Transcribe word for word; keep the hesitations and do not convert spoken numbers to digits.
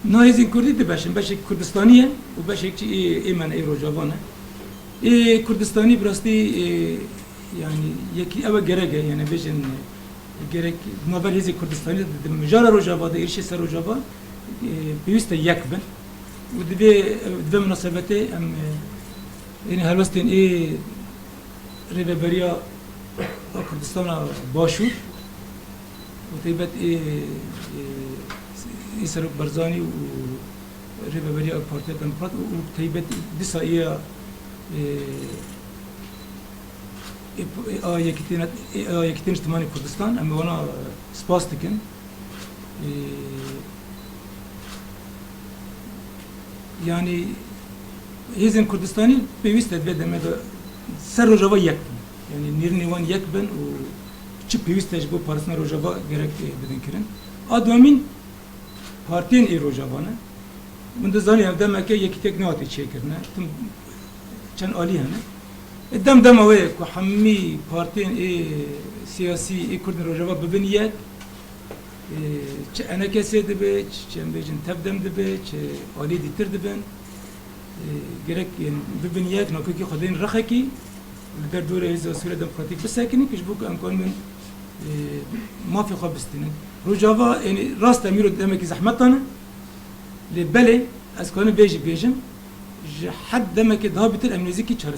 Na hêzên Kurdî du beş in, beşek Kurdistanî ye û beşek jî ê, ê me ne, ê Rojava ne. Ê Kurdistanî bi rastî, ê, yanî yekî ew e gerek e, yanî bêjin, e, gerek di navber hêzên Kurdistanî de, di mijara Rojava de, êrişê ser Rojava, e, pêwîst e yek bin. Û di vê, di vê minasebetê em, e, ênî helwestên ê Rêveberiya Kurdistana Başûr û taybet ê, ê, ê Serok Barzanî û Rêveberiya Partiya Demokrat û, û taybet dîsa ê, ê, ê, ê a Yekîtîna, ê a Yekîtî Niştimanî Kurdistan, em wana spas dikin. Ê, yanî hêzên Kurdistanî pêwîst e di vê demê de ser Rojava yek bin. Yanî nêrînê wan yek bin û çi pêwîst e ji bo parastina Rojava gerek, e, bidin kirin. A duyemîn partiyên ê Rojava ne. Min dizanî ev demeke yekîtek nehate çêkirine. Tim çend alî hene. E, dem dema wê ye ku hemî partiyên ê siyasî ê Kurdên Rojava bibin yek. E, çi ENKSê dibe, çi, çi em bêjin tevdem dibe, çi alî dîtir dibin. E, gerek, yanî, bibin yek, nakokî xwe dên rexekî, li ber dorê Hêza Sûriya Demokratîk bisekinin, ku ji bo ku em kanibin, e, mafê xwe bistînin. Rojava, yanî, rast e, mîro demekî zehmetan e, lê belê, ez kanim vê jî bêjim, ji her demekê daha bêtir em nêzîkî çareseriyê.